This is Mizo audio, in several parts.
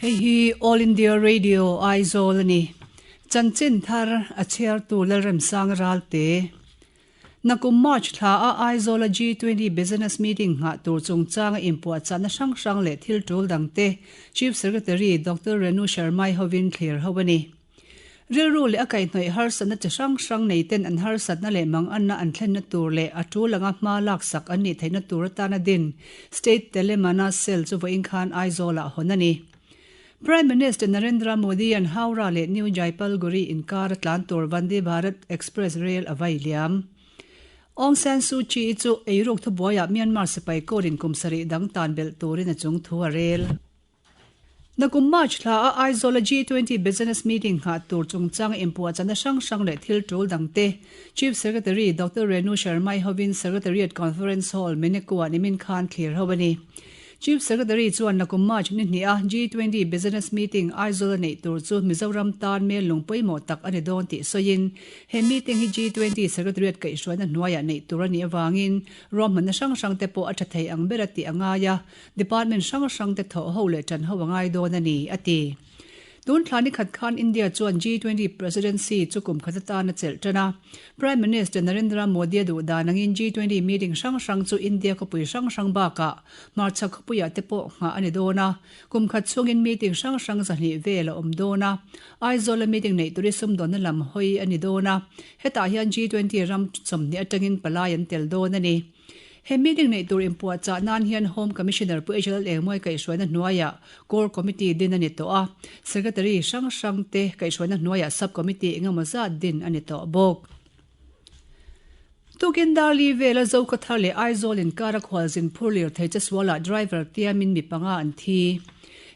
Hei hi All India Radio Aizawl a ni. Chanchin thar a chhiartu Lalremsang Ralte. Nakum March thla a Aizawl a G20 Business Meeting nghah tur chungchanga inpuahchahna hrang hrang leh thil tul dangte Chief Secretary Doctor Renu Sharma-i hovin thlir ho a ni. Rilru leh a kaihhnawih harsatna chi hrang hrang nei ten an harsatna leh manganna an thlenna tur leh a tul anga hma laksak an nih theihna tur atana din State Telemana Cell chu vawiin khan Aizawl-ah hawn a ni. Prime Minister Narendra Modi-a'n Howrah leh New Jaipalguri inkar a tlan tur Vande Bharat Express Rail a vai liam. Aung San Suu Kyi-i chu eiruk thubuaiah Myanmar sipai court-in kum sarih dang tan belh turin a chung thu a rel. Nakum March thla a Aizawl a G20 Business Meeting nghah tur chungchang inpuahchahna hrang hrang leh thil tul dangte Chief Secretary Doctor Renu Sharma-i hovin Secretariat Conference Hall, Menekua nimin khan thlir ho a ni. Chief Secretary chuan nakum March ni hnih a G20 Business Meeting Aizawl a neih tur chu Mizoram tan mel lung pawimawh tak a ni dawn tih sawiin he meeting hi G20 Secretariat kaihhruaina hnuaiah neih tur a nih avangin ruahmanna hrang hrangte pawh a tha thei ang ber a tih a ngai a. Department hrang hrang te thawh ho leh ṭan ho a ngai dawn a ni, a ti. Tun thla ni khat khan India chuan G20 Presidency chu kum khat atan a chelh ṭan a. Prime Minister Narendra Modi a duh dan angin G20 meeting hrang hrang chu India khawpui hrang hrang bakah hmarchhak khawpuiah te pawh nghah a ni dawn a. Kum khat chhungin meeting hrang hrang zahnih vel a awm dawn a. Aizawl-a meeting neih turi sumdawnna lam hawi a ni dawn a. Hetah hian G20 ram 20 atangin palai an tel dawn a ni. He meeting neih tur inpuahchah nan hian Home Commissioner Pu HL Engmawii kaihhruaina hnuaiah Core Committee din a ni tawh a, Secretary hrang hrang te kaihhruaina hnuaiah Sub Committee engemaw zat din a ni tawh bawk. Tukin Darli vela Zokhawthar leh Aizawl inkara khualzin phur lirthei chesualah driver tiamin mi panga an thi.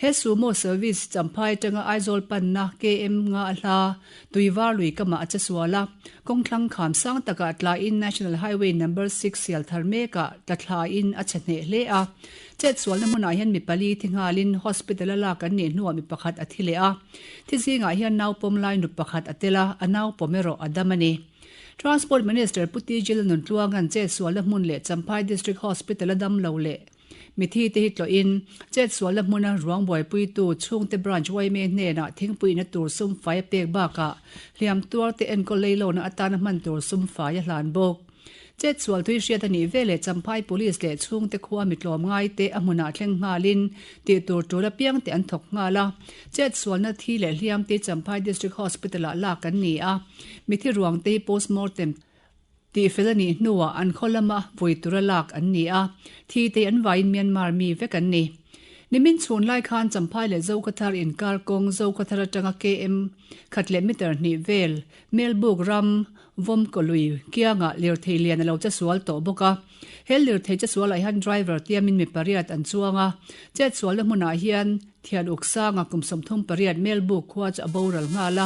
He sumo service Champhai atanga Aizawl panna KM nga a hla Tuivar lui kamah a chesual a, kawngthlang kham sang takah tlaiin National Highway Number 6 sial thar mekah tla thlaiin a chhe hneh hle a. Chetsualna hmunah hian mi pali thi nghalin hospital a lak an nih hnuah mi pakhat a thi leh a. Thi zingah hian naupawm lai nu pakhat a tel a, a naupawm erawh a dam a ni. Transport Minister Pu TG Lalnuntluanga'n chetsualna hmun leh Champhai District Hospital a dam lo leh Mithi te hi tlawhin, chetsualna hmuna ruang buaipuitu chhungte branch yma hnenah thingpuina tur sum fai a pek bakah hliam tuarte enkawl leilawna atana hman tur sum fai a hlan bawk. Chetsual tui hriat a nih veleh Champhai Police leh chhungte khua mi tlawm ngaite a hmunah thleng nghalin tih tur tul apiangte an thawk nghal a. Chetsualna thi leh hliamte Champhai District Hospital-ah lak an ni a, mithi ruangte hi postmortem Tihfel a nih hnuah an khaw lama vui tura lak an ni a, thi te an vaiin Myanmar mi vek an ni. Nimin chhun lai khan Champhai leh Zokhawthar inkar kawng Zokhawthar atanga KM khat leh meter hnih vel Melbuk ram Vawmkaw lui kiangah lirthei lian a lo chesual tawh bawk a. He lirthei chesualah hian driver tiamin mi pariat an chuang a, chetsualna hmunah hian Thian uk sanga kum 38 Melbuk khua chu a boral nghal a,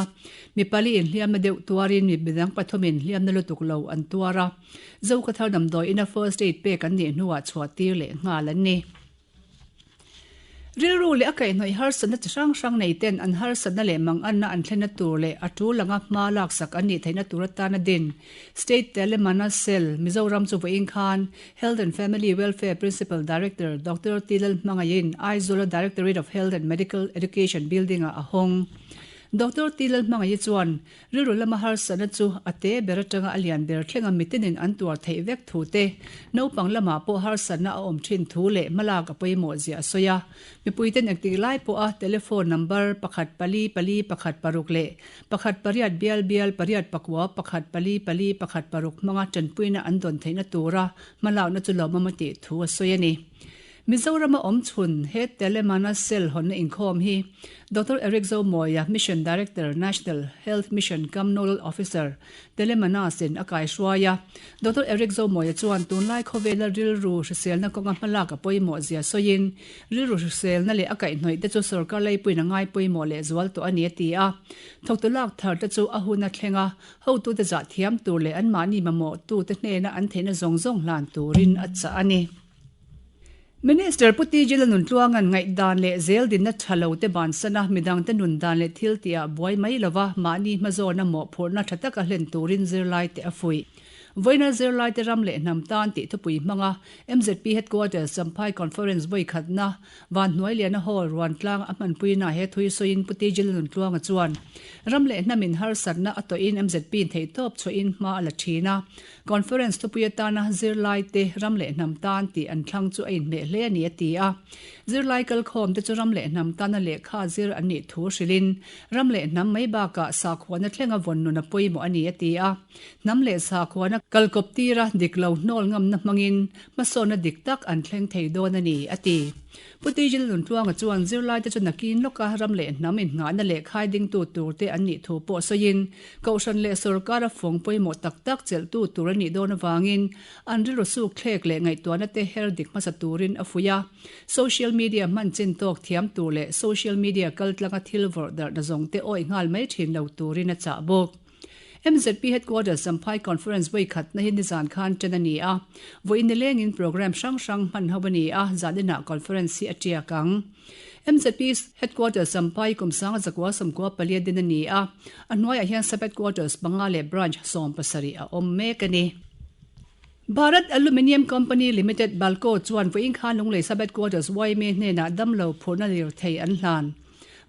mi pali inhliamna deuh tuarin mi midang pathumin hliamna lutuk lo an tuar a, Zokhawthar damdawi ina first aid pek an nih hnuah chhuah tir leh nghal an ni. Rilru leh a kaihhnawih harsatna chi hrang hrang nei ten an harsatna leh manganna an thlenna tur leh a tul anga hma laksak an nih theihna tur atana din State Telemana Cell Mizoram chu vawiin khan Health and Family Welfare Principal Director Doctor Tilal Hmangaiin Aizawl-a Directorate of Health and Medical Education Building-ah a hawng. Doctor Tilal Hmangaih chuan rilru lama harsatna chu a te ber atanga a lian ber thlenga mitinin an tuar theih vek thu te, naupang lamah pawh harsatna a awm thin thu leh hmalak a pawimawh zia a sawi a. Mipuiten engtik lai pawha telephone number pakhat pali pali pakhat paruk leh Pakhat pariat bial bial pariat pakua pakhat pali pali pakhat paruk hmanga tanpuina an dawn theihna tura hmalakna chu lawmawm a tih thu a sawi a ni. Mizorama awm chhun he Telemana Cell hawnna inkhawm hi Doctor Eric Zomawia, Mission Director, National Health Mission cum Nodal Officer, Telemanas in a kaihruai a. Doctor Eric Zomawia chuan tunlai khawvela rilru hriselna kawnga hmalak a pawimawh zia sawiin, Rilru hriselna leh a kaihhnawih te chu sorkar leipuiin a ngai pawimawh leh zual tawh a ni a ti a. Thawktu lak thar te chu a hun a thleng a, hotute zah thiam tur leh anmahni mamawhtute hnena an theihna zawng zawng hlan turin a chah a ni. Minister Pu TG Lalnuntluanga'n ngaihdan leh zeldinna tha lo te bansana midangte nundan leh thil tihah buai mai lova mahni hmazawna mawhphurhna tha taka hlen turin zirlaite a fuih. Vawiina zirlaite ram leh hnam tan tih thupui hmanga MZP Headquarters Champhai Conference vawi khatna Vanhnuailiana Hall Ruantlang a hmanpuina he thui sawiin Pu TJ Lalnuntluanga chuan ram leh hnamin harsatna a tawhin MZP in theihtawp chhuahin hma a la thin a, Conference thupui atana zirlaite ram leh hnam tan tih an thlang chu a inhmeh hle a ni a ti a. Zirlai kalkhawmte chu ram leh hnam tana lehkha zir an nih thu hrilhin ram leh hnam mai bakah sakhuana thlenga vawn nun a pawimawh a ni a ti a. Hnam leh sakhuana kalkawp tira dik lo hnawl ngamna hmangin hmasawnna dik tak an thleng thei dawn a ni, a ti. Pu Tijil Nuntluanga chuan zirlaite chu nakin lawka ram leh hnam innghahna leh khai dingtu turte an nih thu pawh sawiin, Kohhran leh sawrkara fawng pawimawh tak tak chelhtu tur a nih dawn avangin an rilru suk thlek leh ngaihtuahna te her dik hmasa turin a fuih a. Social media hman chin tawk thiam tur leh social media kaltlanga thil vawrh darhna zawng te awih nghal mai thin lo turin a chah bawk. MZP Headquarters Champhai Conference vawi khatna hi nizan khan ṭan a ni a, vawiin nilengin programme hrang hrang hman ho a ni a, zaninah conference hi a ṭiak ang. MZP Headquarters Champhai kum sanga zakua sawmkua palia din a ni a, a hnuaiah hian sub-headquarters panga leh branch 17 a awm mek a ni. Bharat Aluminium Company Limited, Balco, chuan vawiin khan Lunglei Sub-headquarters yma hnenah damlo phurhna lirthei an hlan.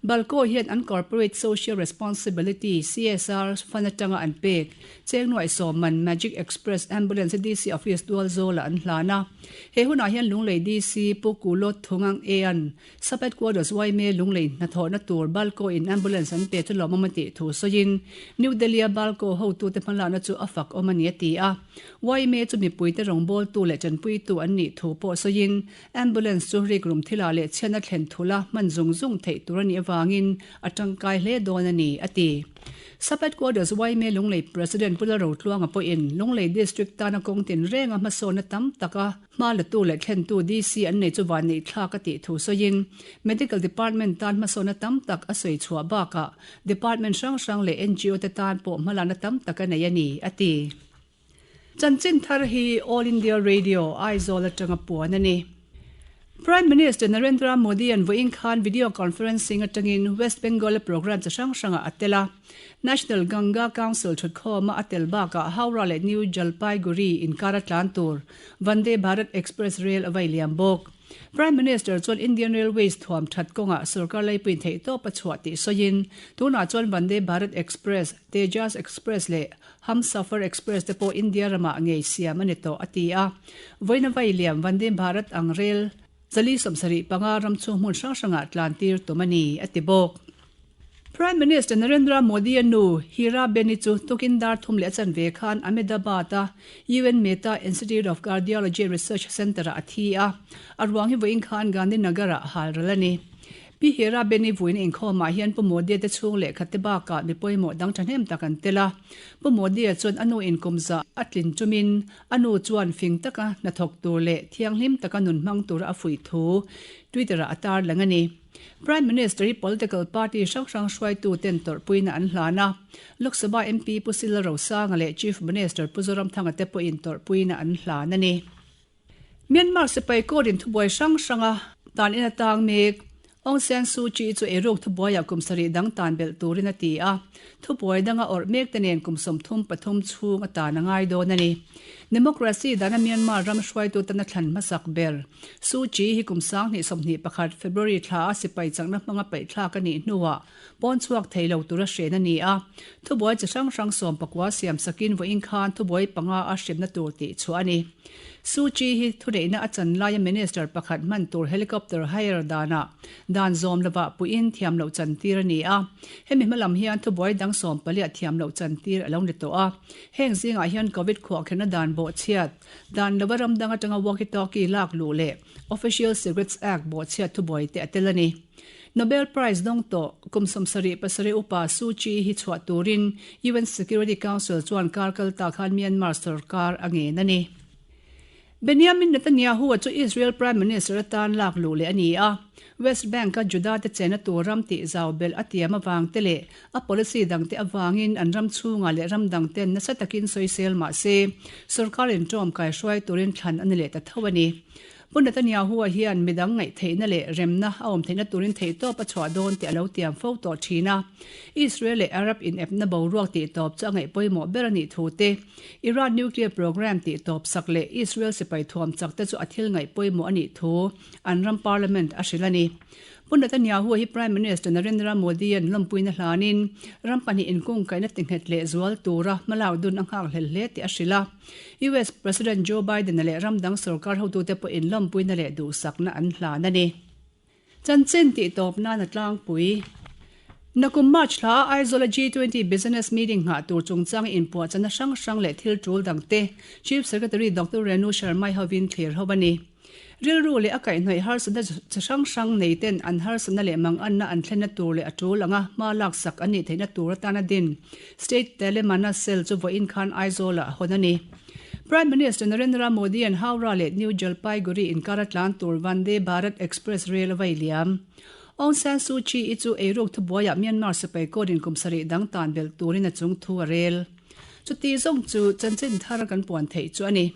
Balco hian an Corporate Social Responsibility, CSR, fund atanga an pek, cheng nuaih sawm man Magic Express Ambulance DC Office Tualzawlah an hlan a. He hunah hian Lunglei DC Pu Kulot Thungang Ean, Sub Headquarters yma Lunglei hnathawhna tur Balco in ambulance an pe chu lawmawm a tih thu sawiin New Delhi-a Balco hotute hmalakna chu a fak awm a ni a ti a. Yma chu mipuite rawngbawltu leh tanpuitu an nih thu pawh sawiin Ambulance chu rikrum thilah leh chhiatna thlen thula hman zung zung theih tur a nih avangin a tangkai hle dawn a ni, a ti. Sub Headquarters yma Lunglei President Pu Lalrotluanga pawhin Lunglei District tana kawng tinrenga hmasawnna tam taka hma latu leh thlentu DC an nei chu vanneih thlak a tih thu sawiin Medical Department tan hmasawnna tam tak a sawi chhuah bakah Department hrang hrang leh ngo te tan pawh hmalakna tam tak a nei a ni, a ti. Chanchin thar hi All India Radio, Aizawl atanga puan a ni. Prime Minister Narendra Modi-a'n vawiin khan video conferencing atangin West Bengal-a programme chi hrang hrangah a tel a. National Ganga Council thutkhawma a tel bakah Howrah leh New Jalpaiguri inkar a tlan tur Vande Bharat Express rail a vai liam bawk. Prime Minister chuan Indian Railways thuam that kawngah sorkar leipuiin theihtawp a chhuah tih sawiin, tunah chuan Vande Bharat Express, Tejas Express leh Humsafar Express te pawh India ramah ngei siam a ni tawh, a ti a. Vawiina vai liam Vande Bharat ang rel 475 ram chhung hmun hrang hrangah tlan tir tum a ni, a ti bawk. Prime Minister Narendra Modi-a nu Hira Beni chu tukin dar thum leh a chanve khan Ahmedabad-a UN Mehta Institute of Cardiology and Research Centre-ah a thi a, a ruang hi vawiin khan Gandhinagar-ah hal ral a ni. Pi Hira Beni vuina inkhawmah hian Pu Modi-a te chhung lehkha te bakah mi pawimawh dang thahnem tak an tel a. Pu Modi-a chuan a nu inkumzah a tlin tumin a nu chuan fing taka hnathawk tur leh thianghlim taka nun hmang tura a fuih thu Twitter-ah a tarlang a ni. Prime Minister hi political party hrang hrang hruaitu ten tawrhpuina an hlan a. Lok Sabha MP Pu Sila Rosanga leh Chief Minister Pu Zoramthanga te pawhin tawrhpuina an hlan a ni. Myanmar sipai court in thubuai hrang hranga tan in atang mek Aung San Suu Kyi chu eiruk thubuaiah kum sarih dang tan belh turin a ti a, thubuai danga awrh mek te nen kum 33 chhung a tan a ngai dawn a ni. Democracy dana Myanmar ram hruaitu tana thlan hmasak ber Suu Kyi hi kum 2021 February thla a sipai chakna hmanga paihthlak a nih hnuah pawn chhuak thei lo tura hren a ni a, thubuai chi hrang hrang sawmpakua siam sakin vawiin khan thubuai panga a hremna tur tih chhuah a ni. Suu Kyi hi thuneihna a chan laia minister pakhat hman tur helicopter hire danah dan zawm lovah puiin thiam loh chantir a ni a. Hemi hma lam hian thubuai dang sawmpaliah thiam loh chantir a lo ni tawh a. Heng zingah hian Covid khuahkherhna dan bawhchhiat, dan lova ram dang atanga walkie-talkie lak luh leh Official Secrets Act bawhchhiat thubuai te a tel a ni. Nobel Prize dawng tawh kum 77 upa Suu Kyi hi chhuah turin UN Security Council chuan kar kal ta khan Myanmar sorkar a ngen a ni. Benjamin Netanyahu-a chu Israel Prime Minister atan lak luh leh a ni a, West Bank-a Juda-te chenna tur ram tih zau belh a tiam avang te leh a policy dangte avangin an ram chhungah leh ram dangten nasa takin sawisel mah se, sorkarin ṭawm kaihruai turin thlan a ni leh ta tho a ni. Pu Netanyahu-a hian midang ngaihtheihna leh remna a awm theihna turin theihtawp a chhuah dawn tih a lo tiam fo tawh thin a. Israel leh Arab inepna boruak tihtawp chu a ngaih pawimawh ber a nih thu te, Iran nuclear programme tihtawp sak leh Israel sipai thuam chak te chu a thil ngaih pawimawh a nih thu an ram parliament a hrilh a ni. Pu Netanyahu hi Prime Minister Narendra Modi-a'n lawmpuina hlanin ram pahnih inkungkaihna tinghet leh zual tura hmalak dun a nghakhlel hle tih a hrilh a. US President Joe Biden-a leh ram dang sorkar hotute pawhin lawmpuina leh duhsakna an hlan a ni. Chanchin tih tawp nan a tlangpui. Nakum March thla a Aizawl-a G20 Business Meeting nghah tur chungchang inpuahchahna hrang hrang leh thil tul dangte Chief Secretary Doctor Renu Sharma-i hovin thlir ho a ni. Rilru leh a kaihhnawih harsatna chi hrang hrang nei ten an harsatna leh manganna an thlenna tur leh a tul anga hma laksak an nih theihna tur atana din State Telemana Cell chu vawiin khan Aizawl-ah hawn a ni. Prime Minister Narendra Modi-a'n Howrah leh New Jalpaiguri inkara tlan tur Vande Bharat Express rel a vai liam. Aung San Suu Kyi-i chu eiruk thubuaiah Myanmar sipai court-in kum sarih dang tan belh turin a chung thu a rel. Chuti zawng chu chanchin thar kan puan theih chu a ni.